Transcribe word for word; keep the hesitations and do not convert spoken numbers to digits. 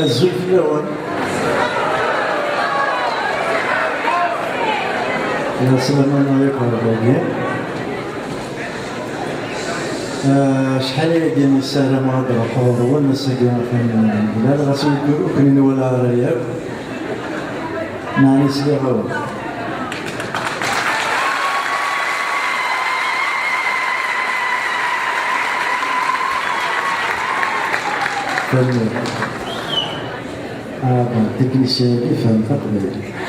Azul fell-awen. Ɛeslama-nneɣ yakk ɣer dagi. Ah, acḥal ayagi i ssarameɣ ad d-ruḥeɣ ɣur-wen, ass-agi atan lmilad, ɣas ur ken-nwala ara yakk. Meɛna sliɣ-awen. Tanemmirt. Ah, bon, technicien-agi fhem taqbaylit.